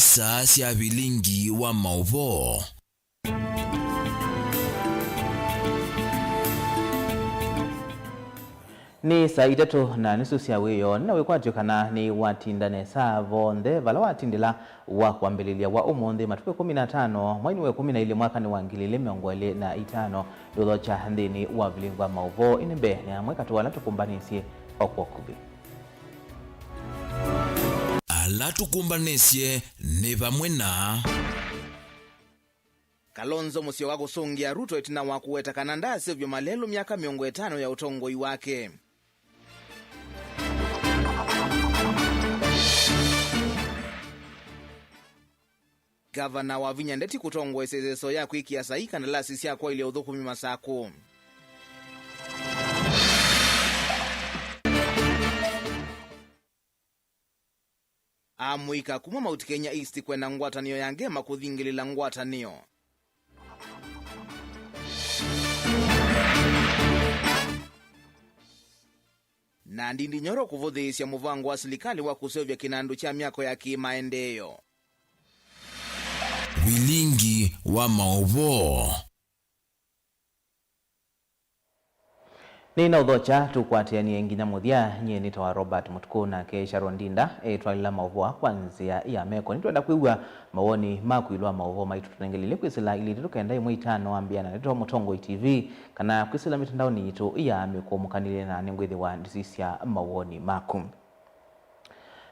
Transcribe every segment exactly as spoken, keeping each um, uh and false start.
Saa sya vilingi wa maũvoo. Nĩ saa itatũ na nusu sya wĩoo, na wĩkwatyo kana nĩwatinda nesa vonthe vala watindĩla wa kwambĩlĩlya wa ũmũnthĩ, matukũ ĩkũmi na atano, mweinĩ wa ĩkũmi na ilĩ, mwakanĩ wa ngili ilĩ mĩongo ĩlĩ na itano. Ndũthokya nthĩnĩ wa vilingi wa maũvoo, ĩndĩ mbee nĩ amwe katĩ wa ala tũkũmbanĩsye o kwa ũkuvĩ. Ala tũkũmbanĩsye nĩ vamwe na. Kalonzo Musyoka kũsũngĩa Ruto ĩtina wa kũweta kana ndaaseũvya malelũ myaka mĩongo ĩtano ya ũtongoi wake. Ngavana Wavinya Ndeti kũtongoesya ĩseso ya kwĩkĩa saii kandalasi sya kwaĩlya ũthũkũmi Masakũ. Amũika kuma Mount Kenya East kwenda ngwatanĩo ya Ngema kũthingĩlĩla ngwatanĩo. Na Ndindi Nyoro kũvũthĩĩsya mũvango wa silikalĩ wa kũseũvya kĩnandũ kya myako ya kĩmaendeeo. Vilingi wa maũvoo. Nĩnaũthokya tũkwatĩanĩe nginya mũthya. Nyie nĩtawa Robert Mũtukũ, nake Sharon Ndinda etwalĩla maũvoo kwa nzĩa ya meko. Nĩtwenda kwĩw'a mawoni maku ĩũlũ wa maũvoo maitũ. Tũnengelile kwĩsĩla ilĩ itatũ kenda ĩmwe itano ambĩa na ndeto Mũtongoi T V, kana kwĩsĩla mĩtandaonĩ yitũ ya mĩkũũmũkanĩlye, na nĩngwĩthĩwa ndĩsisya mawoni maku.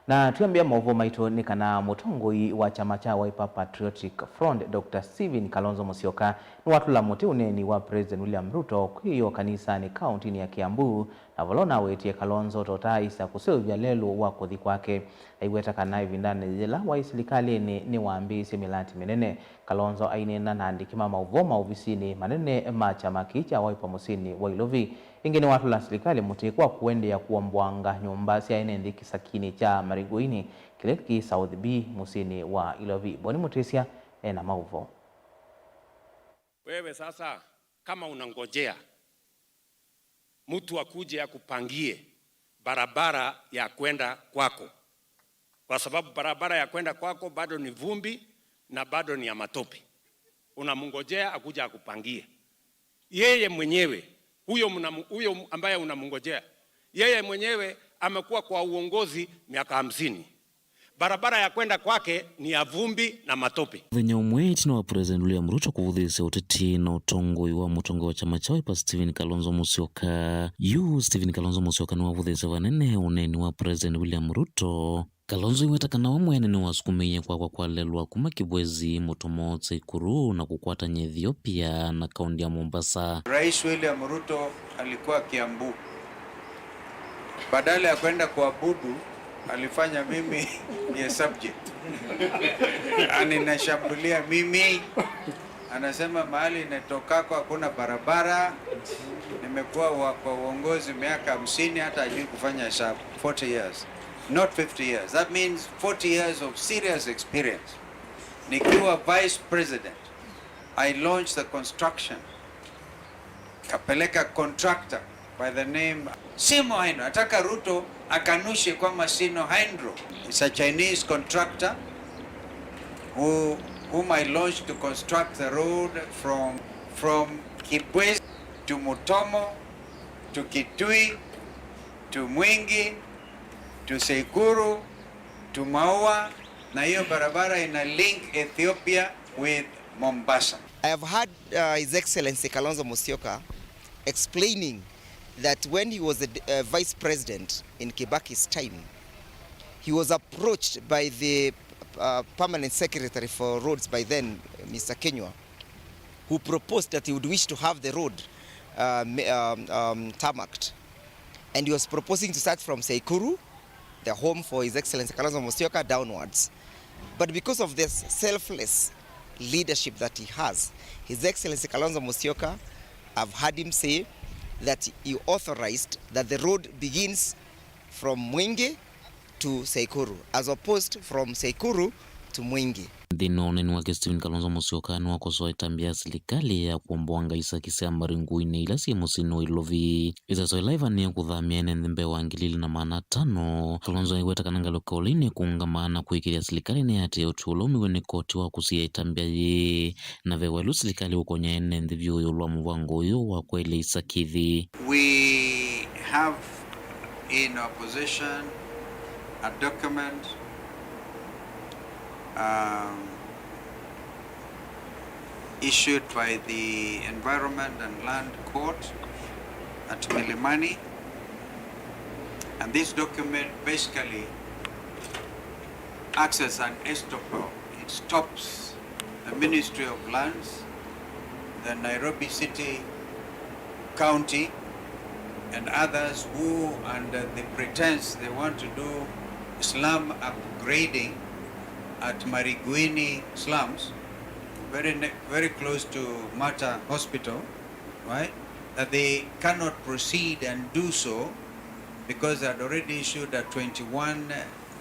Na twĩambĩa maũvoo maitũ nĩ kana mũtongoi wa kyama kya Wiper Patriotic Front, Doctor Stephen Kalonzo Musyoka, nĩwatũla mũtĩ ũneeni wa President William Ruto kwĩyoo kanisanĩ kaũntĩnĩ ya Kiambu, na vala ũnawetie Kalonzo totaaĩsa kũseũvya lelũ wa kũthi kwake. Aiweta kana ĩvindanĩ yĩla waĩ silikalĩnĩ nĩwambĩĩsye mĩlati mĩnene. Kalonzo aineena na andĩki ma maũvoo maovisinĩ manene ma kyama kĩĩ kya Wiper mũsyĩnĩ wa Ilovi. Ĩngĩ nĩwatũla silikalĩ mũtĩ kwa kũendeea kũomboanga nyũmba sya ene nthĩ kĩsakinĩ kya Marigũinĩ, kĩla kĩ South B mũsyĩnĩ wa Ilovi. Boni Mũtĩsya ena maũvoo. Wewe sasa, kama unangojea mtu akuje akupangie barabara ya kwenda kwako, kwa sababu barabara ya kwenda kwako bado ni vumbi na bado ni ya matope. Unamngojea akuja akupangie. Yeye mwenyewe, huyo mnamu-, huyo ambaye unamngojea, yeye mwenyewe amekuwa kwa uongozi miaka hamsini. Barabara ya kwenda kwake ni ya vumbi na matope. Mũthenya ũmwe ĩtina wa President William Ruto kũvũthĩĩsya ũteti na ũtongoi wa mũtongoi wa kyama kya Wiper, Stephen Kalonzo Musyoka. Yu Stephen Kalonzo Musyoka nĩwavũthĩĩsye vanene ũneeni wa President William Ruto. Kalonzo aiweta kana we mwene nĩwasukumĩie kwakwa kwa lelũ wa kuma Kibwezi, Mutomo, Saikuru na kũkwatany'a Ethiopia na kaunti ya Mombasa. Rais William Ruto alikuwa Kiambu. Badala ya kwenda kuabudu, alifanya mimi ndiye subject. Aninashambulia mimi. Anasema mahali inatokako hakuna barabara. Nimekuwa wa-, kwa uongozi miaka hamsini, hata hajui kufanya hesabu. Forty years. Not fifty years. That means forty years of serious experience. Nikiwa vice president, I launched the construction. Kapeleka contractor by the name Simo Hindro. Nataka Ruto akanushe kwamba Simo Hindro is a Chinese contractor who, whom I launched to construct the road from, from Kibwezi to Mutomo to Kitui to Mwingi to Saikuru to Maua, na hiyo barabara ina link Ethiopia with Mombasa. I have heard, uh, His Excellency Kalonzo Musyoka explaining that when he was the, uh, Vice President in Kibaki's time, he was approached by the, uh, Permanent Secretary for Roads by then, Mister Kinyua, who proposed that he would wish to have the road, uh, ma-, um, um, tarmacked. And he was proposing to start from Saikuru, the home for His Excellency Kalonzo Musyoka, downwards. But because of this selfless leadership that he has, His Excellency Kalonzo Musyoka, I've heard him say that he authorized that the road begins from Mwingi to Saikuru, as opposed from Saikuru to Mwingi. Nthĩnĩ wa ũneeni wake, Stephen Kalonzo Musyoka nĩwakosoa ĩtambya ya silikalĩ ya kũomboanga isaki sya Marĩ Nguinĩ ila syĩ mũsyĩnĩ wa Ilovi. Ĩseso ĩla ĩvanĩe kũthamya ene nthĩ mbee wa ngili ilĩ na maana atano, Kalonzo aiweta kana ngalĩko ĩla nĩkũũngama na kũĩkĩĩthya silikalĩ nĩyatĩĩa ũtwi ũla waumiw'e nĩ koti wa kũsiĩĩa ĩtambya yĩĩ, na ve waĩlu silikalĩ ũkony'a ene nthĩ vyũ ĩũlũ wa mũvango ũyũ wa kwaĩlya isaki ĩthĩ. We have in our possession a document, um, issued by the Environment and Land Court at Milimani. And this document basically acts as an estoppel. It stops the Ministry of Lands, the Nairobi City County, and others who, under the pretense they want to do slum upgrading at Mariguini slums, very ne-, very close to Mater Hospital, right? That they cannot proceed and do so because they had already issued a twenty-one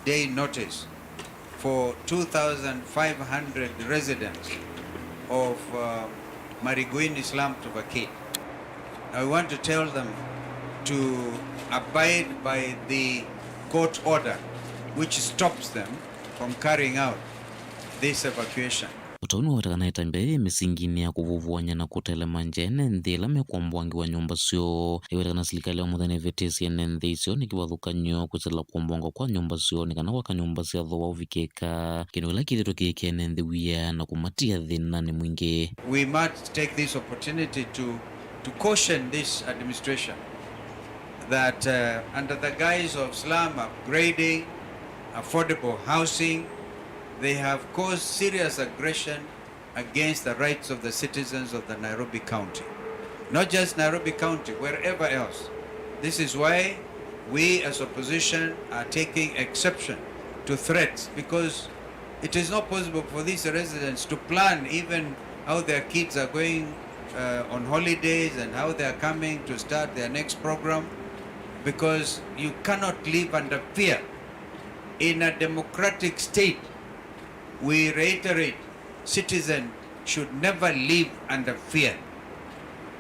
day notice for two thousand five hundred residents of, uh, Mariguini slum to vacate. Now we want to tell them to abide by the court order which stops them from carrying out this evacuation. O ta ũu nĩwaweta kana ĩtambya yĩĩ mĩsinginĩ ya kũvũvũany'a na kũtelemangya ene nthĩ ĩla mekũomboangĩwa nyũmba syoo. Aiweta kana silikalĩ ya mũthenya ĩvĩtĩsye ene nthĩ isu nĩ kĩvathũkany'o kwĩsĩla kũomboangwa kwa nyũmba syoo nĩ kana kwaka nyũmba sya thooa ũvikĩĩka, kĩndũ kĩla kĩthĩtwe kĩĩkĩa ene nthĩ wia na kũmatia thĩnanĩ mwingĩ. We must take this opportunity to, to caution this administration that, uh, under the guise of slum upgrading, affordable housing, they have caused serious aggression against the rights of the citizens of the Nairobi County. Not just Nairobi County, wherever else. This is why we as opposition are taking exception to threats, because it is not possible for these residents to plan even how their kids are going, uh, on holidays and how they are coming to start their next program, because you cannot live under fear. In a democratic state, we reiterate, citizen should never live under fear.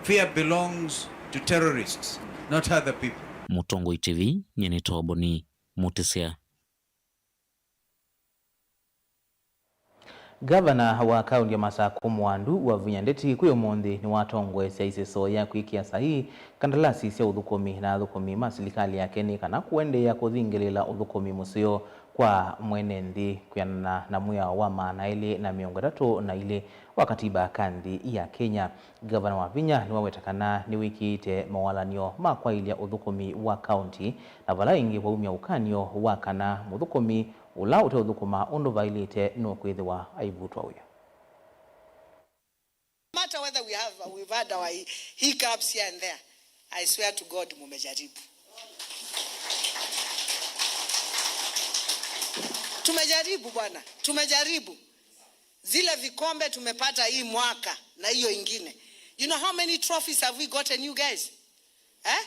Fear belongs to terrorists, not other people. Mũtongoi T V, nyie nĩtawa Boni Mũtĩsya. Ngavana wa kaunti ya Masakũ Mwandu Wavinya Ndeti kwĩ ũmũnthĩ nĩwatongoesya ĩseso ya kwĩkĩa saii kandalasi sya ũthũkũmi na athũkũmi ma silikalĩ yake nĩ kana kũendeea kũthingĩlĩĩla ũthũkũmi mũseo kwa mwene nthĩ kwĩanana na mwĩao wa maana elĩ na mĩongo ĩtatũ na ilĩ wa katiba ka nthĩ ya Kenya. Ngavana Wavinya nĩwaweta kana nĩwĩkĩĩte mawalany'o ma kwaĩlya ũthũkũmi wa kaunti, na vala ĩngĩ waumya ũkany'o wa kana mũthũkũmi ũla ũteũthũkũma ũndũ vaĩlĩte nũkwĩthĩwa aivutwa wĩa. No matter whether we have, we've had our hiccups here and there, I swear to God, mumejaribu. Tumejaribu bwana, tumejaribu. Zile vikombe tumepata hii mwaka na hiyo ingine. You know how many trophies have we gotten, you guys? Eh?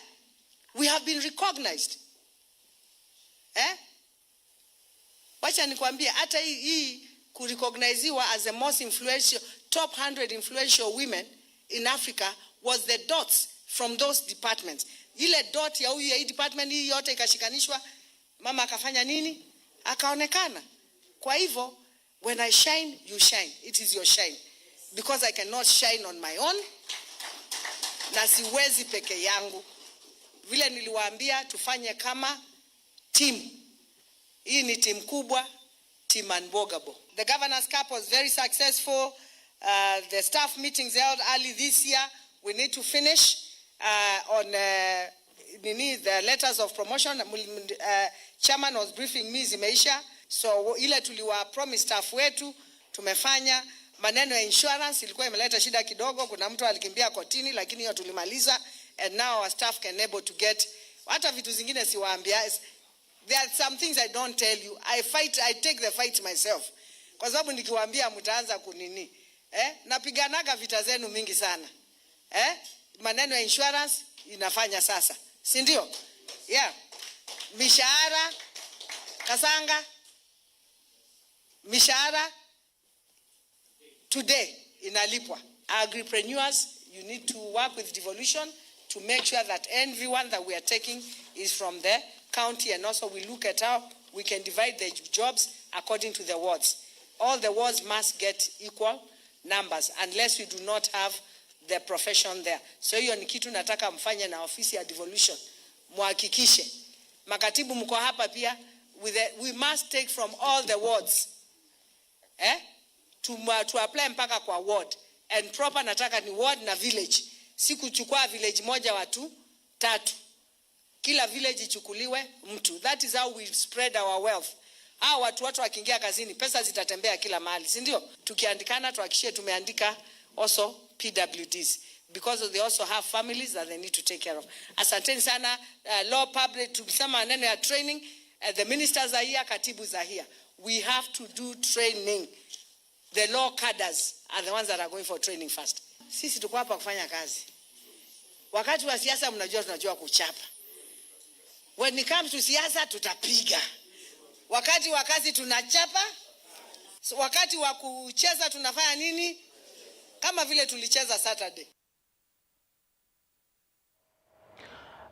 We have been recognized. Eh? Wacha nikwambie, hata hii, hii kurecogniziwa as the most influential, top hundred influential women in Africa was the dots from those departments. Ile dot ya huyu ya hii department, hii yote ikashikanishwa, mama akafanya nini? Akaonekana. Kwa hivyo, when I shine, you shine. It is your shine. Because I cannot shine on my own. Na siwezi peke yangu. Vile niliwaambia, tufanye kama team. Hii ni team kubwa, Team Unbogable. The Governor's Cup was very successful. Uh, the staff meetings held early this year, we need to finish, uh, on, uh, nini, the letters of promotion. Mul-, uh, chairman was briefing me, zimeisha. So, ile tuliwa promise staff wetu, tumefanya. Maneno ya insurance ilikuwa imeleta shida kidogo, kuna mtu alikimbia kotini, lakini hiyo tulimaliza, and now our staff can able to get, hata vitu zingine siwaambia, there are some things I don't tell you. I fight, I take the fight myself. Kwa sababu nikiwaambia mtaanza kunini. Eh? Napiganaga vita zenu mingi sana. Eh? Maneno ya insurance inafanya sasa. Si ndio? Yeah. Mishahara, Kasanga, mishahara, today inalipwa. Agripreneurs, you need to work with devolution to make sure that everyone that we are taking is from the county, and also we look at how we can divide the jobs according to the wards. All the wards must get equal numbers unless you do not have the profession there. So hiyo ni kitu nataka mfanye na ofisi ya devolution, muhakikishe. Makatibu mko hapa pia, with the, we must take from all the wards, eh? To, to apply mpaka kwa ward. And proper nataka ni ward na village. Si kuchukua village moja watu tatu. Kila village ichukuliwe mtu. That is how we spread our wealth. Hawa watu, watu wakiingia kazini, pesa zitatembea kila mahali, si ndio? Tukiandikana, tuhakikishe tumeandika also P W Ds, because they also have families that they need to take care of. Asanteni sana. Uh, law public, tukisema maneno ya training, uh, the ministers are here, katibus are here. We have to do training. The law cadres are the ones that are going for training first. Sisi tuko hapa kufanya kazi. Wakati wa siasa, mnajua, tunajua kuchapa. When it comes to siasa, tutapiga. Wakati wa kazi, tunachapa. So, wakati wa kucheza, tunafanya nini? Kama vile tulicheza Saturday.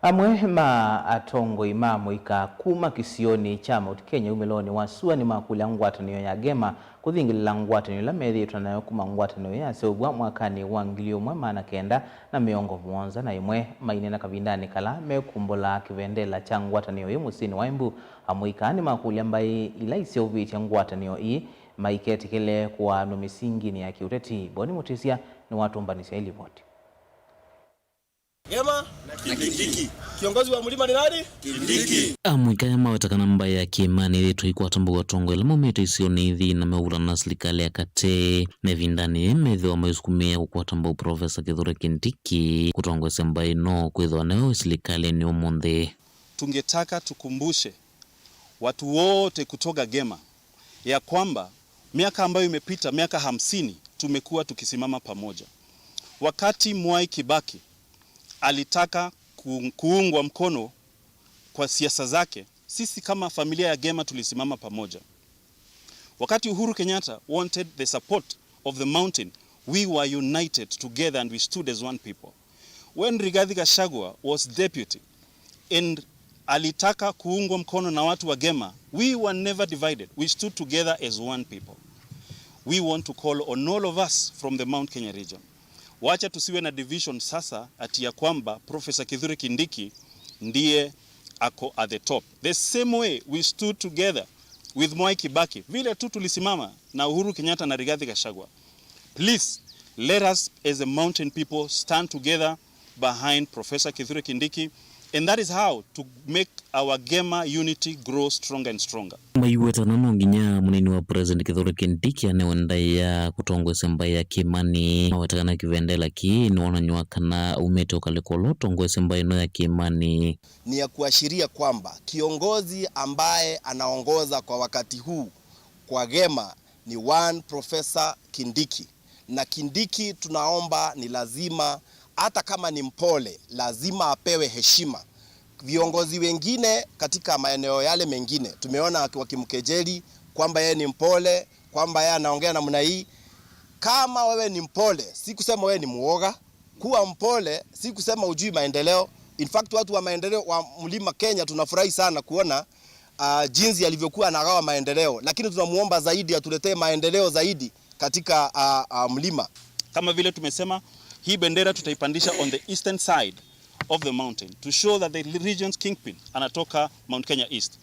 Amwe ma atongoi ma mũika kuma kĩsionĩ kya Mount Kenya umĩlonĩ wa sua nĩmakũlya ngwatanĩo ya GEMA kũthingĩlĩla ngwatanĩo ĩla methĩĩtwe nayo kuma ngwatanĩo yaseũvw'a mwakanĩ wa ngili ĩmwe maana kenda na mĩongo mũonza na ĩmwe. Maineena kavindanĩ kala mekumbũla kĩvendela kya ngwatanĩo ĩĩ mũsyĩnĩ wa Embu, amũika nĩmakũlya mbaĩ ila iseũvĩtye ngwatanĩo ii maiketĩkĩle kũaanw'a mĩsinginĩ ya kĩũteti. Boni Mũtĩsya nĩwatũmbanĩsya ĩlivoti. Gema na Kindiki. Kiongozi wa mlima ni nani? Kindiki. Amũika aya maweta kana mbaĩ ya Kĩĩmanĩ ĩthĩĩtwe ĩikwata mbau atongoi ala maumĩte isionĩ ithi na meũvutana na silikalĩ ya katĩ. Mevindanĩ yĩĩ methĩwa maisukumĩĩa kũkwata mbau Profesa Kithure Kindiki kũtongoesya mbaĩ ĩno kwĩthĩwa nĩwe wĩ silikalĩnĩ ũmũnthĩ. Tungetaka tukumbushe watu wote kutoka Gema ya kwamba miaka ambayo imepita, miaka hamsini, tumekuwa tukisimama pamoja. Wakati Mwai Kibaki alitaka ku-, kuungwa mkono kwa siasa zake, sisi kama familia ya Gema tulisimama pamoja. Wakati Uhuru Kenyatta wanted the support of the mountain, we were united together and we stood as one people. When Rigathi Gachagua was deputy and alitaka kuungwa mkono na watu wa Gema, we were never divided. We stood together as one people. We want to call on all of us from the Mount Kenya region. Wacha tusiwe na division sasa ati ya kwamba Professor Kithure Kindiki ndiye ako at the top. The same way we stood together with Mwai Kibaki, vile tu tulisimama na Uhuru Kenyatta na Rigathi Gachagua. Please, let us as a mountain people stand together behind Professor Kithure Kindiki, and that is how to make our Gema unity grow stronger and stronger. Maiwetana no nginya mũnini wa President Kithure Kindiki anewe ndaĩa kũtongoesya mbaĩ ya Kĩĩmanĩ. Maweta kana kĩvendela kĩĩ nĩwonany'a kana aumĩte ũkalĩko ũla ũtongoesye mbaĩ ĩno ya Kĩĩmanĩ. Ni ya kuashiria kwamba kiongozi ambaye anaongoza kwa wakati huu kwa Gema ni one Professor Kindiki. Na Kindiki tunaomba ni lazima, hata kama ni mpole, lazima apewe heshima. Viongozi wengine katika maeneo yale mengine, tumeona waki-, wakimkejeli kwamba yeye ni mpole, kwamba yeye anaongea namna hii. Kama wewe ni mpole, si kusema wewe ni muoga. Kuwa mpole, si kusema hujui maendeleo. In fact, watu wa maendeleo wa Mlima Kenya tunafurahi sana kuona, ah, jinsi alivyokuwa anagawa maendeleo, lakini tunamuomba zaidi atuletee maendeleo zaidi katika, ah, ah, mlima. Kama vile tumesema, hii bendera tutaipandisha on the eastern side of the mountain to show that the region's kingpin anatoka Mount Kenya East.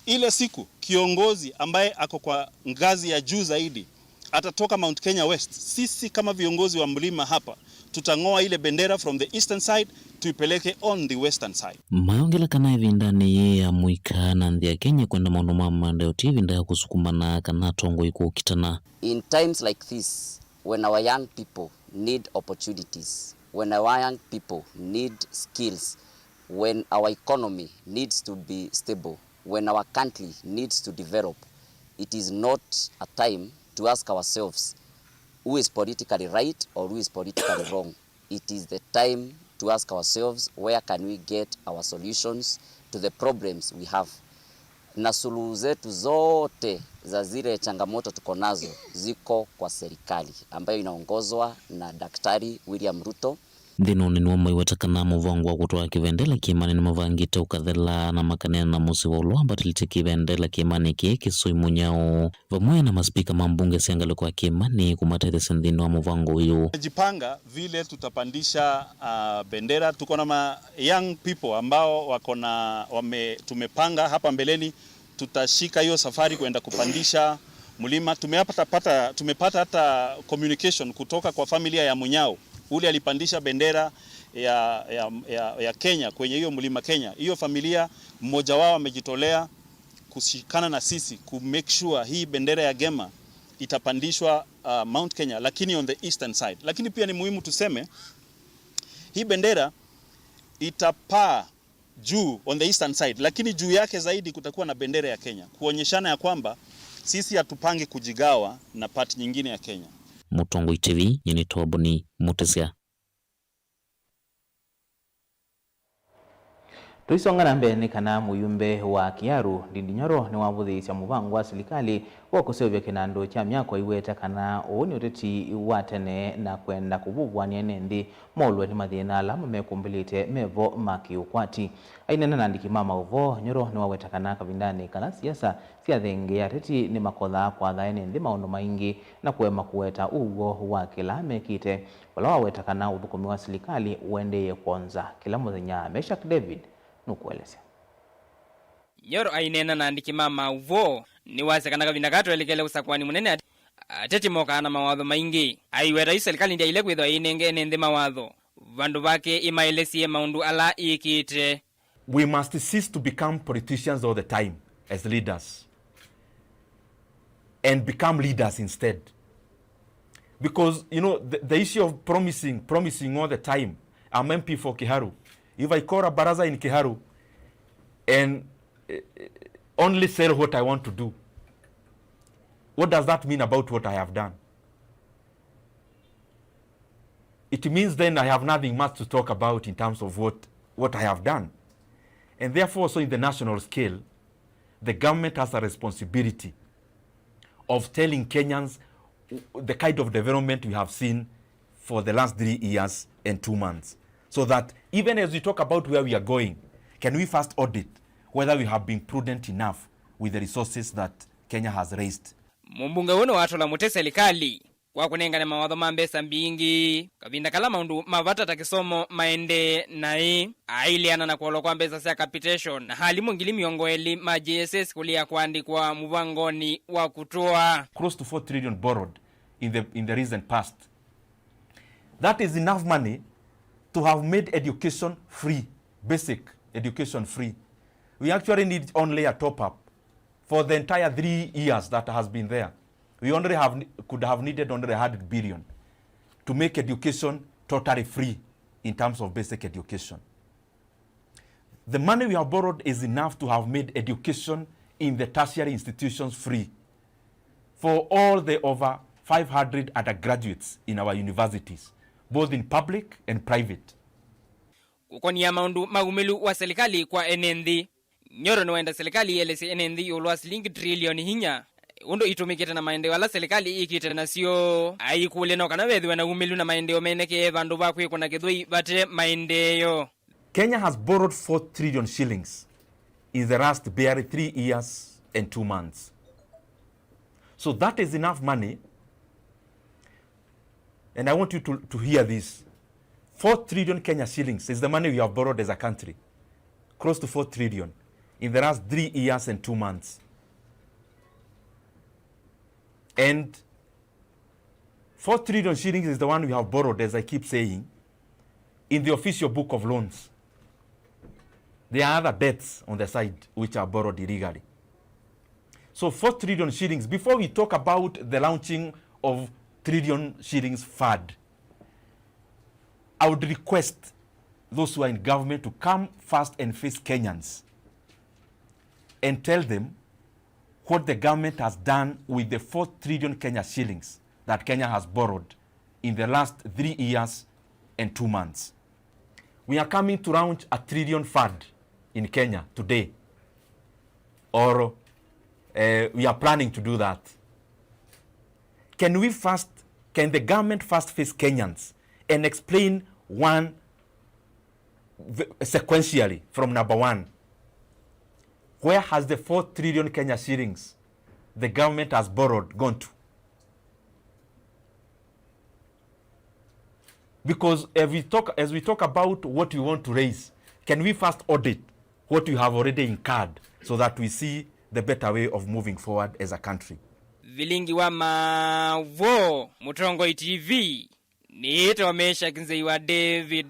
Ile siku kiongozi ambaye ako kwa ngazi ya juu zaidi atatoka Mount Kenya West, sisi kama viongozi wa mlima hapa tutang'oa ile bendera from the eastern side tuipeleke on the western side. Mayongela kana ĩvindanĩ yĩĩ ya mũika na nthĩ ya Kenya kwenda maũndũ ma maendeeo ti ĩvinda ya kũsukumana kana atongoi kũkitana. In times like this, when our young people need opportunities, when our young people need skills, when our economy needs to be stable, when our country needs to develop, it is not a time to ask ourselves who is politically right or who is politically wrong. It is the time to ask ourselves, where can we get our solutions to the problems we have? Na suluhu zetu zote za zile changamoto tuko nazo ziko kwa serikali ambayo inaongozwa na Daktari William Ruto. Nthĩnĩ wa ũnene woo maiweta kana mũvango wa kũtwaa kĩvendela kĩĩmanĩ nĩmavangĩte ũkathela na makaneena na mũsyĩ wa ũla wambatĩlĩtye kĩvendela kĩĩmanĩ kĩĩ Kĩsoi Mũnyao, vamwe na maspika ma mbunge sya ngalĩko ya kĩĩmanĩ kũmatetheesya nthĩnĩ wa mũvango ũyũ. Tumejipanga vile tutapandisha uh, bendera. Tuko na ma young people ambao wako na wame, tumepanga hapa mbeleni tutashika hiyo safari kwenda kupandisha mlima. Tumepata pata, tumepata hata communication kutoka kwa familia ya Munyao, ule alipandisha bendera ya, ya, ya, ya Kenya kwenye hiyo mlima Kenya. Hiyo familia, mmoja wao amejitolea kushikana na sisi ku make sure hii bendera ya Gema itapandishwa uh, Mount Kenya, lakini on the eastern side. Lakini pia ni muhimu tuseme hii bendera itapaa juu on the eastern side, lakini juu yake zaidi kutakuwa na bendera ya Kenya, kuonyeshana ya kwamba sisi hatupangi kujigawa na part nyingine ya Kenya. Mũtongoi T V, nyie nĩtawa Boni Mũtĩsya. Tũisonga na mbee, nĩ kana mũyumbe wa Kiharu, Ndindi Nyoro, nĩwavũthĩĩsya mũvango wa silikalĩ wa kũseũvya kĩnandũ kya myako aiweta kana ũũ nĩ ũteti wa tene na kwenda kũvuvũanĩa ene nthĩ molwe nĩ mathĩna ala mamekũmbĩlĩte mevo ma kĩũkwati. Aineena na andĩki ma maũvoo, Nyoro nĩwaweta kana kavindanĩ kala siasa syathengeea, ateti nĩmakothaa kwatha ene nthĩ maũndũ maingĩ na kũema kũweta ũw'o wa kĩla mekĩte, vala waweta kana ũthũkũmi wa silikalĩ ũendeeye kwonza kĩla mũthenya. Meshack David nũkũelesya. Nyoro aineena na andĩki ma maũvoo nĩwasya kana kavinda kaa twelekele ũsakũani mũnene, ateti mokaa na mawatho maingĩ. Aiweta yu silikalĩ ndyaĩle kwĩthĩwa ĩinenge ene nthĩ mawatho, vandũ vake ĩmaelesye maũndũ ala ĩkĩte. We must cease to become politicians all the time as leaders and become leaders instead. Because, you know, the, the issue of promising, promising all the time, I'm M P for Kiharu. If I call a baraza in Kiharu and eh, eh, only sell what I want to do, what does that mean about what I have done? It means then I have nothing much to talk about in terms of what, what I have done. And therefore, also in the national scale, the government has a responsibility of telling Kenyans the kind of development we have seen for the last three years and two months. So that even as we talk about where we are going, can we first audit whether we have been prudent enough with the resources that Kenya has raised? Mũmbunge ũũ nĩwatũla mũtĩ silikalĩ kwa kũnengane mawatho ma mbesa mbingĩ, kavinda kala maũndũ ma vata ta kĩsomo maendee naĩ. Aileana na kũolwa kwa mbesa sya capitation na alimũ ngili mĩongo ĩlĩ ma J S S kũlea kũandĩkwa mũvangonĩ wa kũtũa. Close to four trillion borrowed in the, in the recent past. That is enough money to have made education free, basic education free. We actually need only a top up for the entire three years that has been there. We only have, could have needed only a hundred billion to make education totally free in terms of basic education. The money we have borrowed is enough to have made education in the tertiary institutions free for all the over five hundred undergraduates in our universities, both in public and private. Kũkonĩa maũndũ ma umĩlu wa silikalĩ kwa ene nthĩ, Nyoro nĩwenda silikalĩ ĩelesye ene nthĩ ĩũlũ wa silingi trilioni inya ũndũ itũmĩkĩte na maendeeo ala silikalĩ ĩkĩte nasyo. Aikũlya no kana vethĩwe na umĩlu na maendeeo menekee vandũ va kwĩkũna kĩthũi vate maendeeo. Kenya has borrowed four trillion shillings in the last barely three years and two months. So that is enough money, and I want you to, to hear this. Four trillion Kenya shillings is the money we have borrowed as a country. Close to four trillion in the last three years and two months. And four trillion shillings is the one we have borrowed, as I keep saying, in the official book of loans. There are other debts on the side which are borrowed illegally. So four trillion shillings, before we talk about the launching of trillion shillings fund, I would request those who are in government to come first and face Kenyans and tell them what the government has done with the four trillion Kenya shillings that Kenya has borrowed in the last three years and two months. We are coming to launch a trillion fund in Kenya today. Or, uh, we are planning to do that. Can we first, can the government first face Kenyans and explain one v-, sequentially from number one? Where has the four trillion Kenya shillings the government has borrowed gone to? Because as we talk, as we talk about what we want to raise, can we first audit what we have already incurred so that we see the better way of moving forward as a country? Vilingi wa Mavo, Mũtongoi T V, nĩĩtwa Meshack Nzei wa David.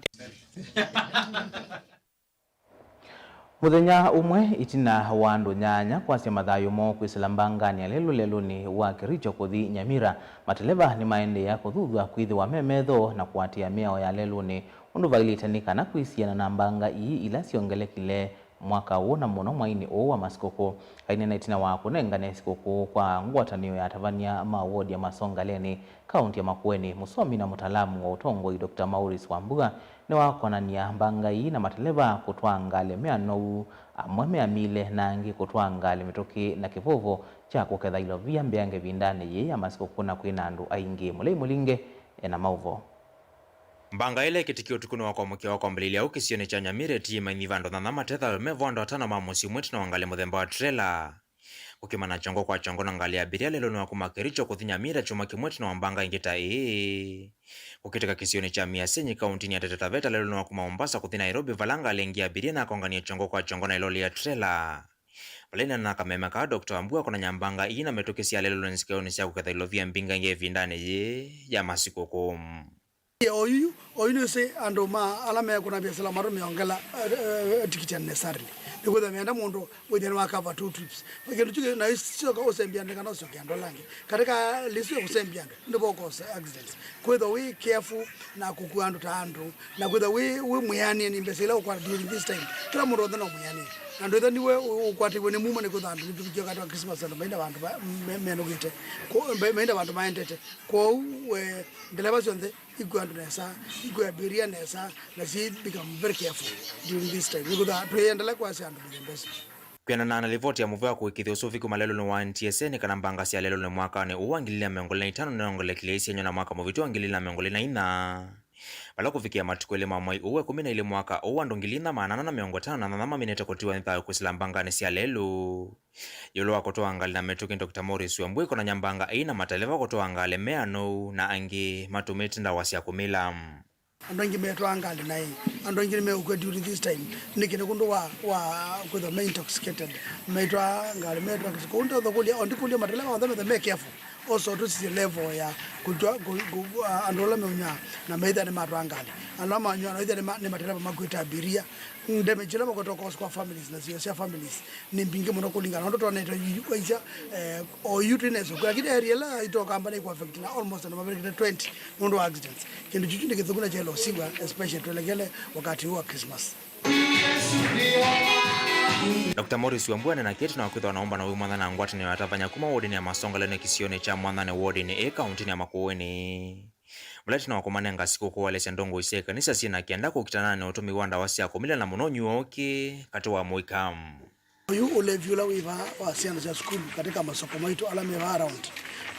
Mũthenya ũmwe ĩtina wa andũ nyanya kwasya mathayũ moo kwĩsĩla mbanganĩ ya lelũ lelũnĩ wa Kericho kũthi Nyamira, mateleva nĩmaendeea kũthuthw'a kwĩthĩwa me metho na kũatĩĩa mĩao ya lelũnĩ ũndũ vaĩlĩte nĩ kana kwĩsiana na mbanga ii ila syongelekile mwaka ũũ, na mũno mwainĩ ũũ wa masikũkũ. Aineena ĩtina wa kũnengane sikũkũ kwa ngwatanĩo ya atavany'a ma wodi ya Masongaleni, kaũnti ya Makueni, mũsomi na mũtalamu wa ũtongoi, Doctor Maurice Wambua, nĩwakonany'a mbanga ii na mateleva kũtwaa ngalĩ me anoou, amwe meamile na angĩ kũtwaa ngalĩ mĩtũkĩ na kĩvũvũ kya kũketha ilovia mbeange ĩvindanĩ yĩĩ ya masikũkũ na kwĩna andũ aingĩ. Mũlei Mũlinge ena maũvoo. Mbanga ĩla ĩkĩtĩkie ũtukũnĩ wa kwamũkĩa wa kwambĩlĩlya ũũ kĩsionĩ kya Nyamira ĩtiĩe mainyi vandũ nyanya mate thayũ me vo andũ atano ma mũsyĩ ũmwe ĩtina wa ngalĩ mũthemba wa trela. Kũkĩmana kyongo kwa kyongo na ngalĩ ya abiria lelũnĩ wa kuma Kericho kũthi Nyamira kyumwa kĩmwe ĩtina wa mbanga ĩngĩ ta ĩĩ kũkĩtĩka kĩsionĩ kya Miasenyi, kaũntinĩ ya Taita Taveta, lelũnĩ wa kuma Mombasa kũthi Nairobi, vala ngalĩ ĩngĩ ya abiria nakonganie kyongo kwa kyongo na ĩloli ya trela. Vala aineena na kameme kaa, Doctor Wambua akonany'a mbanga ii na mĩtũkĩ sya lelũnĩ nzikĩonĩ sya kũketha ilovia mbinga ĩngĩ ĩvindanĩ yĩĩ ya masikũkũ. Oyu, oyu nĩsĩ andũ ma ala mekũna viasala matũmĩa ongela, eh, eh, tikiti unnecessarily. Nĩkwĩthĩa meenda mũndũ wĩthĩe nĩwa cover two trips. Kĩndũ kyu na isyoka ũsembia andũ kana ũsyoke andũ ala angĩ. Katika list ya kũsembia andũ, nĩvo cause accidents. Kwĩthwa wĩ careful na kũkua andũ ta andũ, na kwĩthwa wĩ, wĩ mwĩanĩe nĩ mbesa ila ũkwata during this time. Kĩla mũndũ onthe no mwĩanĩe. Na ndwĩtha nĩwe ũ-, ũkwatĩwe nĩ muma nĩ kwĩthwa andũ nĩtũvikie wakati wa Christmas andũ maina vandũ va-, me-, menũkĩte. Ko-, mbe-, maina vandũ maendete. Kwoou, we, ndeleva syonthe ikue andũ nesa, ikue abiria nesa, na si become very careful during this time. Nĩkwĩthwa twĩendelea kwasya andũ mĩthemba ĩsu. Kwĩanana na livoti ya mũvea wa kũĩkĩĩthya ũsũvĩ kuma lelũnĩ wa N T S A nĩ kana mbanga sya lelũnĩ mwakanĩ ũũ wa ngili ilĩ na mĩongo ĩlĩ na itano nĩyongelekile isyanywa na mwaka mũvĩtu wa ngili ilĩ na mĩongo ĩlĩ na inya. Vala kũvikĩa matukũ elĩ ma mwai ũũ wa ĩkũmi na ilĩ mwaka ũũ, andũ ngili inya maana ana na mĩongo ĩtano na nyanya maminĩte kũtiwa nĩ thayũ kwĩsĩla mbanganĩ sya lelũ. Ĩũlũ wa kũtwaa ngalĩ na mĩtũkĩ, Doctor Maurice Wambua akonany'a mbanga ii na mateleva kũtwaa ngalĩ me anoou na angĩ matũmĩĩte ndawa sya kũmila. Andũ aingĩ metwaa ngalĩ naĩ, andũ aingĩ nĩmeũkw'a during this time. Nĩkĩ? Nĩ kũndũ wa, wa kwĩthwa me intoxicated, metwaa ngalĩ, metwaa kĩsiko. Ũndũ ũthũkũlya, o ndikũlya mateleva onthe methe me careful. Also, tũsisye level ya kũtwa, kũ, kũ, a, andũ ala meũnywaa na methĩa nĩmatwaa ngalĩ. Andũ ala manywa na methĩa nĩma-, nĩ mateleva makuĩte abiria. Damage ila makwete cause kwa families na sio sya families nĩ mbingĩ mũno kũlingana na ũndũ twonete yu, yu, kwaisya, eh, o yu twĩ na ĩsũkũ. Lakini area ila itoka mbana iko affect na almost na maverekete twenty nũndũ wa accidents. Kĩndũ kyu nĩ kĩthũku na kyaĩle ũsiw'a, especially twelekele wakati huu wa Christmas. Doctor Maurice Wambua anena kĩtĩ na kwĩthwa na ũmbano wĩ mwanya na ngwatanĩo ya atavany'a kuma wodinĩ ya Masongaleni kĩsionĩ kya Mwanthane wodinĩ ĩ kaũntĩnĩ ya Makueni. Vala ĩtina wa kũmanenga sikũkũ, waelesya ndongoi sya ĩkanisa syĩ na kenda kũkitana na ũtũmĩi wa ndawa sya kũmila na mũno ũnywi wa ũkĩ katĩ wa mũika. Oyu ũlevi ũla wĩ vaa wa syana sya sukulu katika masoko maitũ ala me vaa around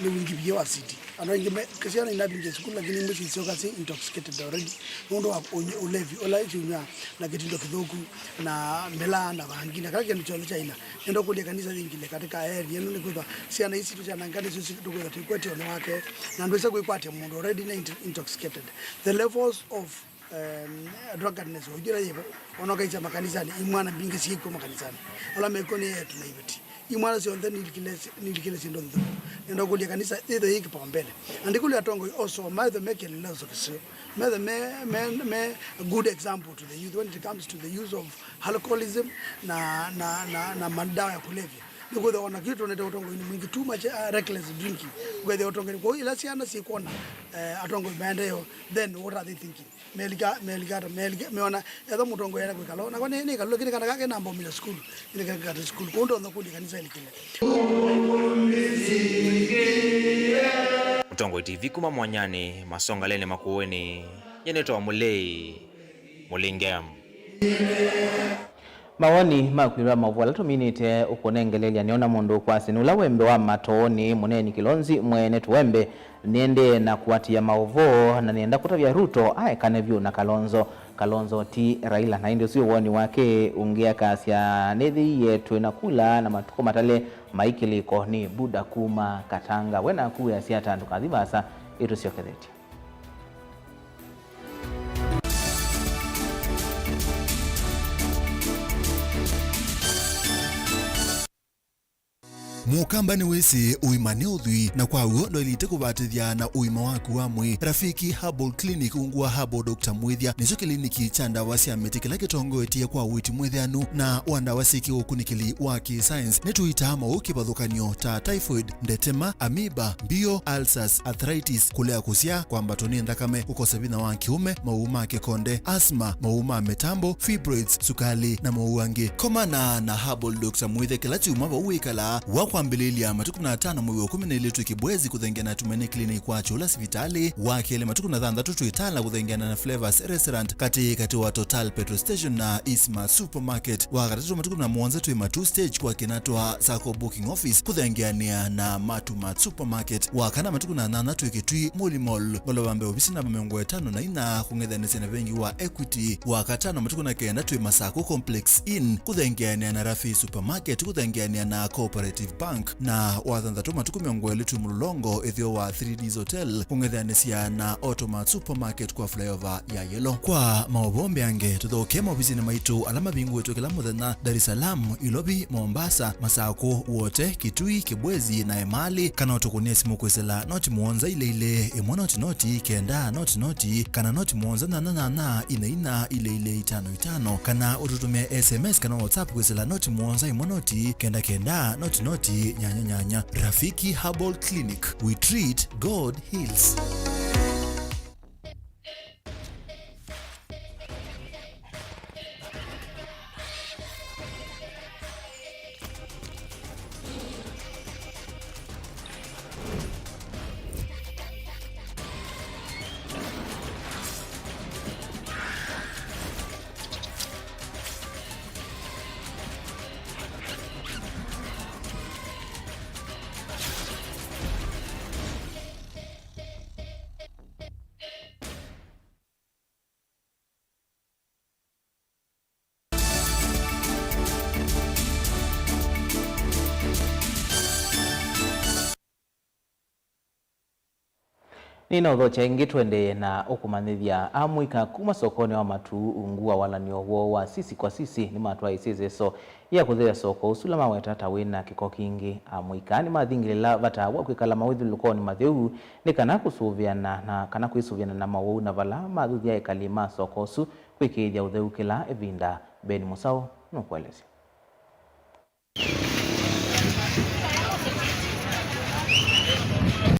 nĩ wingĩvie wa city. Andũ aingĩ me, syana inavingie sukulu lakini imwe sisyoka syĩ intoxicated already nũndũ wa ũnywi, ũlevi ũla syũnywaa na kĩtindo kĩthũku na mĩlaa na vangi na kala kĩndũ kyonthe kya aina. Nenda kũlya kanisa yingile katika area ĩno nĩkwĩthwa syana isi syananga nĩsyo tũkwĩthwa twĩkwetio nĩ wake na ndwĩsa kwĩkwatya mũndũ already nĩ into-, intoxicated. The levels of, um, drunkenness oyu ĩla yĩvo, ona ũkaisya makanisani, imwana mbingĩ syĩkw'o makanisani. Ala mekw'o nĩ eĩtu na iveti. Imwana syonthe nilikile, nilikile syĩndũ nthũku. Nenda kũlya kanisa ĩthe yĩ kipaumbele. Na ndikũlya atongoi also, maithe me kielelezo kĩseo. Methe me, me, me a good example to the youth when it comes to the use of alcoholism na, na, na, na madawa ya kulevya. Nĩkwĩthĩwa ona kĩu twonete ũtongoinĩ mwingĩ, too much, uh, reckless drinking. Kwĩthĩa ũtongoinĩ. Kwoou ila syana syĩkwona, eh, atongoi maendeeo, then what are they thinking? Melika, melika ata, melika, meona, etha mũtongoi ena kwĩkala. Nakwa nĩ, nĩ kalũ, lakini kana kake namba umile sukulu. Nĩ kake kate sukulu. Kwoou ndonya kũlya kanisa ĩlikile. Mũtongoi T V kuma Mwanyanĩ, Masongaleni Makueni, nyie nĩtawa Mũlei Mũlinge. Mawoni maku ĩũlũ wa maũvoo ala tũminĩte ũkũnengelelya nĩona mũndũ ũkwasya nĩ ũla wembe wa matoonĩ, mũneeni Kĩlonzi mwene tũwembe. Nĩendee na kũatĩĩa maũvoo na nĩenda kũtavya Ruto aekane vyũ na Kalonzo. Kalonzo ti Raila, na ĩndĩ ũsu wĩ woni wake ũngĩ akasya, nĩthĩie twĩ na kula na matukũ matale mai kĩlĩko. Nĩ Buda kuma Katanga. We naku wĩasya ata? Ndũkathi vaasa, ĩtũsyokethetye. Mũkamba nĩwĩsĩ ũima nĩ ũthwii, na kwa w'o ndwaĩlĩte kũvatĩthya na ũima waku wa mwĩĩ. Rafiki Herbal Clinic, ungu wa Herbal Doctor Mwĩthya, nĩkyo kĩliniki kya ndawa sya mĩtĩ kĩla kĩtongoetye kwa ũiiti mwĩtheanu na wa ndawa syĩ kĩũkunĩkĩli wa kĩ-science. Nĩtũitaa maũũ kĩvathũkany'o ta typhoid, ndetema, amoeba, mbio, ulcers, arthritis, kũlea kũsyaa, kwambatwa nĩ nthakame, kũkosa vinya wa kĩũme, maũũ ma kĩkonde, asthma, maũũ ma mĩtambo, fibroids, sukali, na maũũ angĩ. Komana na Herbal Doctor Mwĩthya kĩla kyumwa vau wĩkalaa, wa kwambĩlĩlya matukũ kũmi na atano mwei wa ĩkũmi na ĩlĩ twĩ Kibwezi kũthengeana na Tumaini Clinic kwa Kyũla sivitalĩ, wa kelĩ matukũ kũmi na thanthatũ twĩ Tala kũthengeana na Flavors Restaurant katĩ katĩ wa Total Petrol Station na Isma Supermarket, wa katatũ matukũ kũmi na mũonza twĩ Matuu Stage kwa Kinatwa Sacco Booking Office kũthengeanĩa na Matu Mart Supermarket, wa kana matukũ kũmi na nyanya twĩ Kitui Muli Mall, ngolova mbee ovisi namba mĩongo ĩtano na inya kũng'ethanĩsya na vengi wa Equity, wa katano matukũ kũmi na kenda twĩ Masako Complex Inn kũthengeanĩa na Rafi Supermarket kũthengeanĩa na Cooperative Bank, na wa thanthatũ matukũ mĩongo ĩlĩ twĩ Mũlolongo ĩtheo wa Three Ds Hotel kũng'ethanĩsya na Automat Supermarket kwa flyover ya Yellow. Kwa maũvoo mbeange, tũthokee maovisinĩ maitũ ala mavingũĩtwe kĩla mũthenya, Dar es Salaam, Ilovi, Mombasa, Masako, Wote, Kitui, Kibwezi, na Emali, kana ũtũkũnĩe simũ kwĩsĩla noti mũonza ilĩ ilĩ, ĩmwe noti noti, kenda noti noti, kana noti mũonza nyanya nyanya, ina ina, ilĩ ilĩ, itano itano, kana ũtũtũmĩe S M S kana WhatsApp kwĩsĩla noti mũonza ĩmwe noti, kenda kenda, noti noti, nyanya nyanya. Rafiki Herbal Clinic, we treat, God heals. Nĩnaũthokya ĩngĩ tũendee na ũkũmanyĩthya. Amũika kuma sokonĩ wa Matuu ungu wa walan'yo woo wa sisi kwa sisi nĩmatwaĩĩsye ĩseso ya kũtheea soko ũsu ũla maweta ta wĩna kĩko kingĩ. Amũika nĩmathingĩlĩla vata wa kwĩkala mawĩthyũlũlũkonĩ matheu nĩ kana kũsũvĩana na kana kwĩsũvĩana na mowau na vala mathuthya ekali ma soko ũsu kwĩkĩĩthya ũtheu kĩla ĩvinda. Ben Mũsaũ nũkũelesya.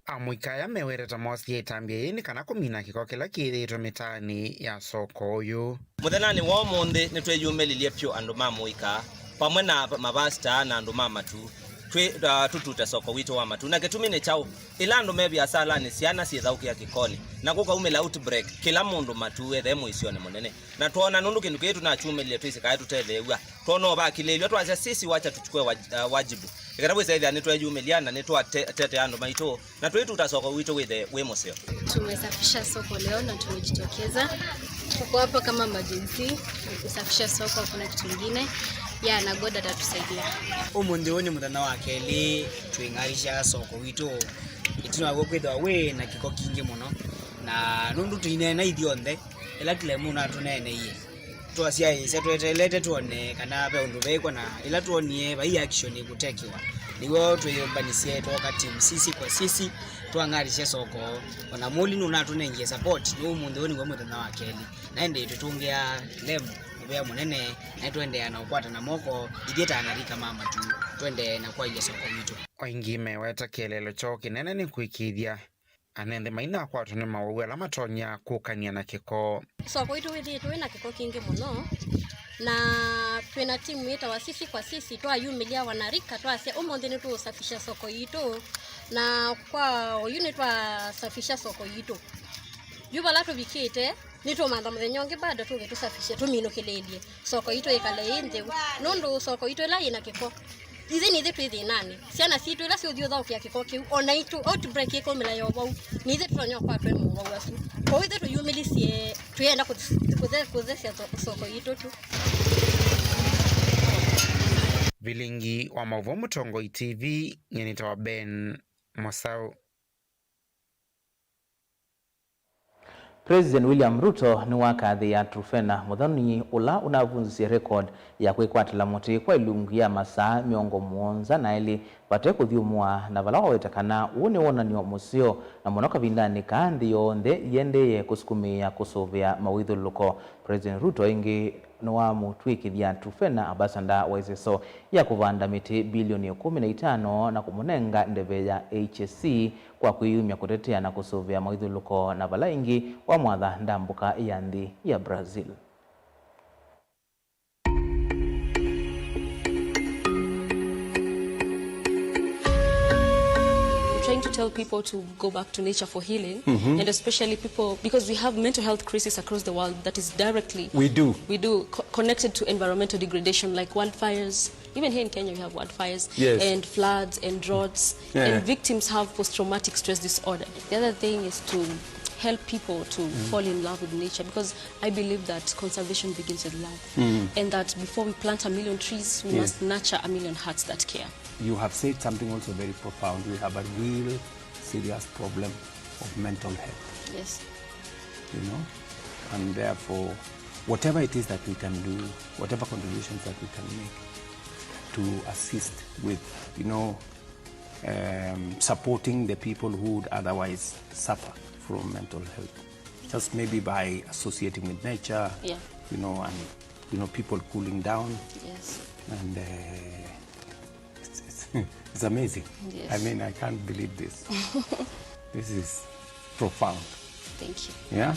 Amũika aya meweta ta mosie ĩtambya yĩĩ nĩ kana kũmina kĩko kĩla kĩthĩĩtwe mĩtaanĩ ya soko ũyũ. Mũthenyanĩ wa ũmũnthĩ nĩtwĩyumĩlilye vyũ andũ ma mũika vamwe na mavasita na andũ ma Matuu twĩ, uh, tũtute soko witũ wa Matuu. Na kĩtumi nĩ kyaũ? Ĩla andũ me viasalanĩ, syana syĩthaũkĩa kĩkonĩ, na kũkaumĩla outbreak, kĩla mũndũ Matuu ethee mũisyonĩ mũnene. Na twoona nũndũ kĩndũ kĩĩ tũnakyumĩlile twĩsĩ kaĩ tũtetheew'a, twoona ũvakilĩĩlw'a, twasya, "Sisi, wacha tuchukue waj-, uh, wajibu." Ĩkĩla wĩsa ĩthĩa nĩtweeyumĩlya na nĩtwatetea andũ maitũ, na tũituta soko witũ wĩthĩe wĩ mũseo. Tumesafisha soko leo na tumejitokeza. Tuko hapa kama majenzi kusafisha soko, hakuna kitu ingine. Ya, na God atatusaidia. Ũmũnthĩ ũyũ nĩ mũthenya wa kelĩ twĩng'arisya soko witũ, ĩtina wa kwĩthĩwa wĩ na kĩko kingĩ mũno, na nũndũ tũineena ithyonthe, ĩla kĩla mũndũ atũneeneie, twasyaĩĩsya tweteelete twone kana ve ũndũ veĩkwa, na ĩla twonie vai action ĩkũtekiwa, nĩw'o twĩyũmbanisye twooka team sisi kwa sisi, twang'arisye soko. Ona Mũli nũnatũnengie support, nĩ ũmũnthĩ ũũ nĩw'o mũthenya wa kelĩ, na ĩndĩ tũtũngĩa Lem mũvea mũnene, na nĩtũendeea na ũkwatana moko ithyĩ ta anarika ma Matuu, tũendee na kwaĩlya soko witũ. O ĩngĩ meweta kĩeleelo kyoo kĩnene nĩ kũĩkĩĩthya anenthi mainakwatwa nĩ mawau ala matonya kũkany'a na kĩko. Soko witũ wĩthĩĩtwe wĩ na kĩko kingĩ mũno, na twĩ na timu yĩtawa Sisi kwa Sisi, twayumĩlya wanarika, twasya, "Ũmũnthĩ nĩtũũsafisha soko yitũ," na kwa oyu nĩtwasafisha soko yitũ. Yu vala tũvikĩte, nĩtũmantha mũthenya ũngĩ bado tũke tũsafishe, tũminũkĩlĩĩlye soko yitũ ĩkale ĩ ntheu, nũndũ soko yitũ ĩla yĩna kĩko, ithyĩ nĩ ithyĩ twĩ thĩnanĩ. Syana sitũ ila siũthiĩ ũthaũkĩa kĩko kĩu, o naitũ outbreak ĩkaumĩla ya ũvau, nĩ ithyĩ tũtonya ũkwatwa nĩ maũvau asu. Kwoou ithyĩ tũyumĩlisye, twĩenda kũth-, kũthe-, kũthesya tho-, soko yitũ tu. Vilingi wa maũvoo Mũtongoi T V, nyie nĩtawa Ben Mosau. President William Ruto nĩwakathĩĩa Trufena Mũthoni, ũla ũnavunzisye record ya kwĩkwatĩla mũtĩ kwa ilungu ya masaa mĩongo mũonza na elĩ vate kũthyũmũa, na vala waweta kana ũũ nĩ wonany'o mũseo, na mũno kavindanĩ kaa nthĩ yonthe ĩendee kũsukumĩĩa kũsũvĩa mawĩthyũlũlũko. President Ruto ĩngĩ nĩwamũtw'ĩkĩthya Trufena Ambassador wa ĩseso ya kũvanda mĩtĩ bilioni ĩkũmi na itano na kũmũnenga ndeve ya H S C kwa kwĩyumya kũtetea na kũsũvĩa mawĩthyũlũlũko, na vala ĩngĩ wamwatha ndambũka ya nthĩ ya Brazil. Trying to tell people to go back to nature for healing, and especially people, because we have mental health crisis across the world that is directly, we do, we do co- connected to environmental degradation, like wildfires. Even here in Kenya, we have wildfires, yes, and floods and droughts, yeah, and victims have post-traumatic stress disorder. The other thing is to help people to fall in love with nature, because I believe that conservation begins with love, and that before we plant a million trees, we, yes, must nurture a million hearts that care. You have said something also very profound. We have a real serious problem of mental health. Yes. You know, and therefore, whatever it is that we can do, whatever contributions that we can make to assist with, you know, um, supporting the people who would otherwise suffer from mental health, just maybe by associating with nature, yeah, you know, and, you know, people cooling down. Yes. And, uh, it's, it's, it's amazing. Yes. I mean, I can't believe this. This is profound. Thank you. Yeah?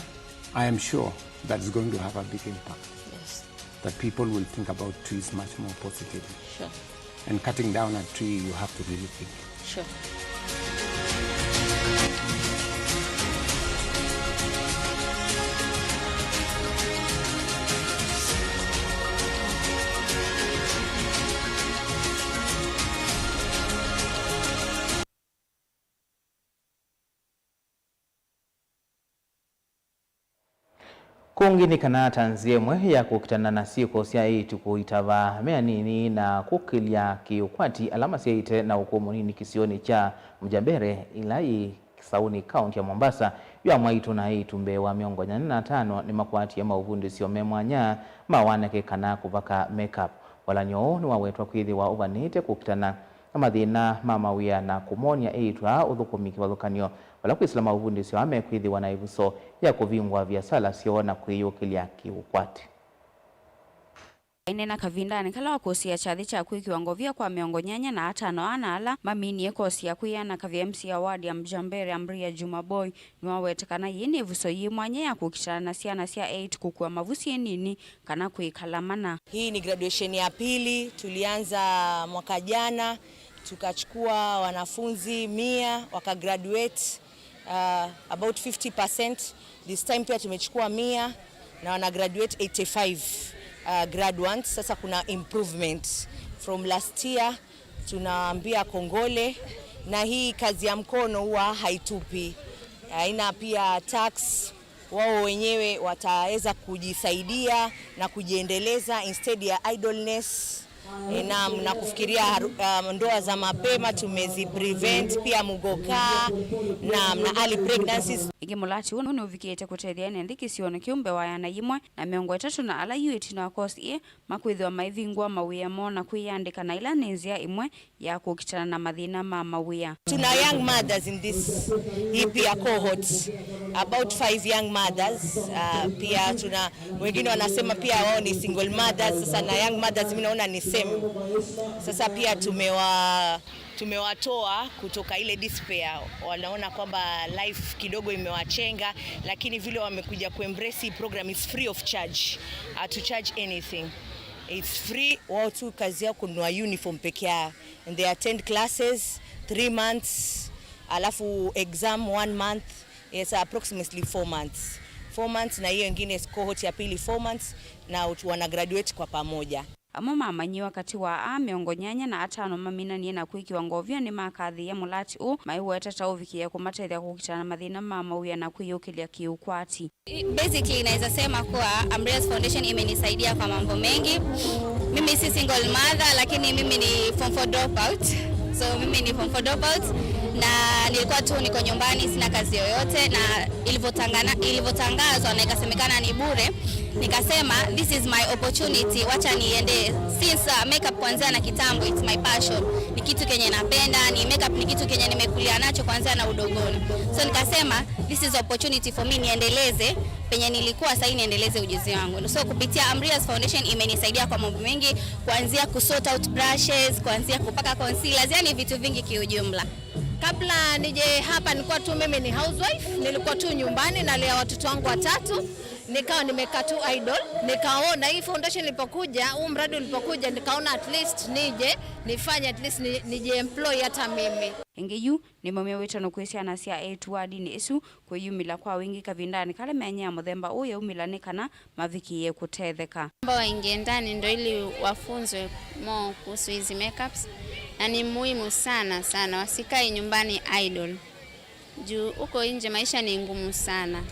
I am sure that is going to have a big impact. Yes. That people will think about trees much more positively. Sure. And cutting down a tree, you have to really think. Sure. Kũngĩ nĩ kana ta nzĩa ĩmwe ya kũkitana na syĩko sya eĩtu kũitava me anini na kũkĩlya kĩ-ũkwati ala masyaĩte na ũkũũ mũnini kĩsionĩ kya Mjambere, ĩla yĩ Kisauni, kaunti ya Mombasa, yu amwaitũ na eĩtu mbee wa mĩongo nyanya na atano nĩmakwatie maũvundĩsyo me mwanya ma wanake kana kũvaka makeup. Walany'o ũũ nĩwawetwa kwĩthĩwa ũvanĩte kũkitana na mathĩna ma mawĩa na kũmony'a eĩtu aa ũthũkũmi kĩvathũkany'o vala kwĩsĩla maũvundĩsyo aa mekwĩthĩwa na ĩvuso ya kũvingũa viasala syoo na kwĩyũkĩlya kĩ-ũkwati. Aineena kavindanĩ kala wa kũsĩĩa kyathĩ kya kwĩkĩwa ngovia kwa mĩongo nyanya na atano ana ala maminie kosi ya kwĩana kavya M C A wa ward ya Mjambere, Amria Juma Boy, nĩwaweta kana yĩĩ nĩ ĩvuso yĩ mwanya ya kũkitana na syana sya eĩtu kũkua mavu syĩ nini kana kwĩkala mana. Hii ni graduation ya pili, tulianza mwaka jana, tukachukua wanafunzi mia waka graduate, uh, about fifty percent. This time pia tumechukua mia na wana graduate eighty-five, uh, graduates. Sasa kuna improvement from last year. Tunaambia kongole, na hii kazi ya mkono huwa haitupi, haina pia tax. Wao wenyewe wataweza kujisaidia na kujiendeleza instead ya idleness. E, naam, na kufikiria haru- um, ndoa za mapema tumeziprevent, pia mugoka, naam, na early pregnancies. Ĩngĩ, mũlati ũũ nĩũvikĩte kũtethya ene nthĩ kĩsionĩ kĩu mbee wa ĩana yĩmwe na mĩongo ĩtatũ na ala yu ĩtina wa kosi ĩĩ makwĩthĩwa maivingũa mawĩa moo na kwĩyandĩka, na ĩla nĩ nzĩa ĩmwe ya kũkitana na mathĩna ma mawĩa. Tuna young mothers in this, hii pia cohort, about five young mothers. Uh, pia tuna wengine wanasema pia wao ni single mothers. Sasa na young mothers mimi naona ni same. Sasa pia tumewa tumewatoa kutoka ile despair, wanaona kwamba life kidogo imewachenga, lakini vile wamekuja kuembrace hii program, is free of charge, hatu charge anything, it's free. Wao tu kazi yao kununua uniform peke yao, and they attend classes three months, alafu exam one month. It's approximately four months. Four months, na hiyo ingine cohort ya pili four months, na ut-, wana graduate kwa pamoja. Amwe ma amanyĩw'a katĩ wa aa mĩongo nyanya na atano maminanie na kwĩkĩwa ngovia nĩmakathĩĩe mũlatĩ ũũ, maiweta ta ũvikĩĩe kũmatethya kũkitana na mathĩna ma mawĩa na kwĩyũkĩlya kĩũkwati. Basically, naweza sema kuwa Ambria's Foundation imenisaidia kwa mambo mengi. Mimi si single mother, lakini mimi ni form four dropout. So, mimi ni form four dropout, na nilikuwa tu niko nyumbani, sina kazi yoyote, na ilivyotangana-, ilivyotangazwa na ikasemekana ni bure, nikasema, "This is my opportunity, wacha niende." Since, uh, makeup kuanzia na kitambo, it's my passion. Ni kitu kenye napenda, ni makeup ni kitu kenye nimekulia nacho kuanzia na udogoni. So nikasema, "This is opportunity for me, niendeleze penye nilikuwa, sahii niendeleze ujuzi wangu." So kupitia Ambria's Foundation imenisaidia kwa mambo mengi, kuanzia ku sort out brushes, kuanzia kupaka concealers, yani vitu vingi kiujumla. Kabla nije hapa nilikuwa tu mimi ni housewife, nilikuwa tu nyumbani nalea watoto wangu watatu, nikawa nimekaa tu idle. Nikaona hii foundation ilipokuja, huu mradi ulipokuja, nikaona at least nije nifanye, at least ni-, nijiemploy hata mimi. Ĩngĩ yu nĩmaumya wĩtano kwĩ syana sya eĩtu wadinĩ ĩsu kwĩyumĩlya kwa wingĩ kavindanĩ kala mĩanya ya mũthemba ũũ yaumĩla nĩ kana mavikĩĩe kũtetheka. Ambao waingie ndani ndo ili wafunzwe more kuhusu hizi makeups, na ni muhimu sana sana, wasikai nyumbani idle. Juu huko nje maisha ni ngumu sana,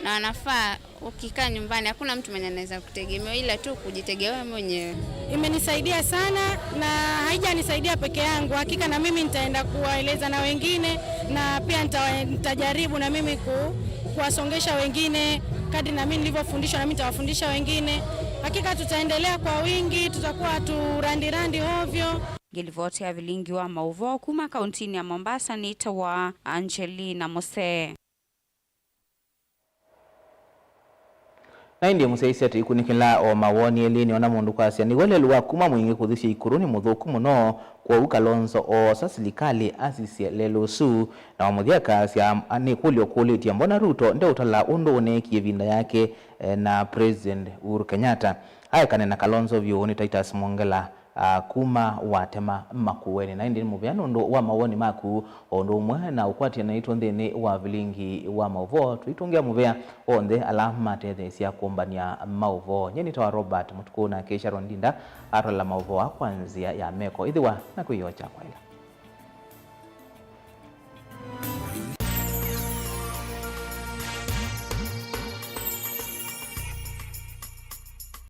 na wanafaa, ukikaa nyumbani hakuna mtu mwenye anaweza kutegemea, ila tu kujitegemea wewe mwenyewe. Imenisaidia sana, na haijanisaidia peke yangu. Hakika na mimi nitaenda kuwaeleza na wengine, na pia nita-, nitajaribu na mimi ku-, kuwasongesha wengine kadri na mimi nilivyofundishwa, na mimi nitawafundisha wengine. Hakika tutaendelea kwa wingi, tutakuwa turandirandi ovyo. Ngĩlivoti ya vilingi wa maũvoo kuma kauntinĩ ya Mombasa nĩtawa Angelina Mose. Na ĩndĩ mũsyaĩĩsya tũikunĩkĩla o mawoni elĩ, nĩona mũndũ kwasya nĩ ũelelu wa kuma mwingĩ kũthusya ikũrũ nĩ mũthũku mũno, kwoou Kalonzo oosa silikalĩ asisye lelũ ũsu. Na wa mũthya akasya nĩ kũlyo ũkũlĩtye, mbona Ruto ndeũtala ũndũ ũneekie ĩvinda yake, eh, na President Uhuru Kenyatta? Aekane na Kalonzo vyũ nĩ Titus Mwongela, a, kuma Watema Makueni. Na ĩndĩ nĩ mũvea nũndũ wa mawoni maku, o ũndũ ũmwe na ũkwatĩanĩtwo nthĩnĩ wa vilingi wa maũvoo. Tũitũngĩa mũvea onthe ala matetheesya kũmbany'a maũvoo. Nyie nĩtawa Robert Mũtukũ, nake Sharon Ndinda atwala maũvoo aa kwa nzĩa ya meko. Ĩthĩwa na kwĩyoo kya kwaĩla.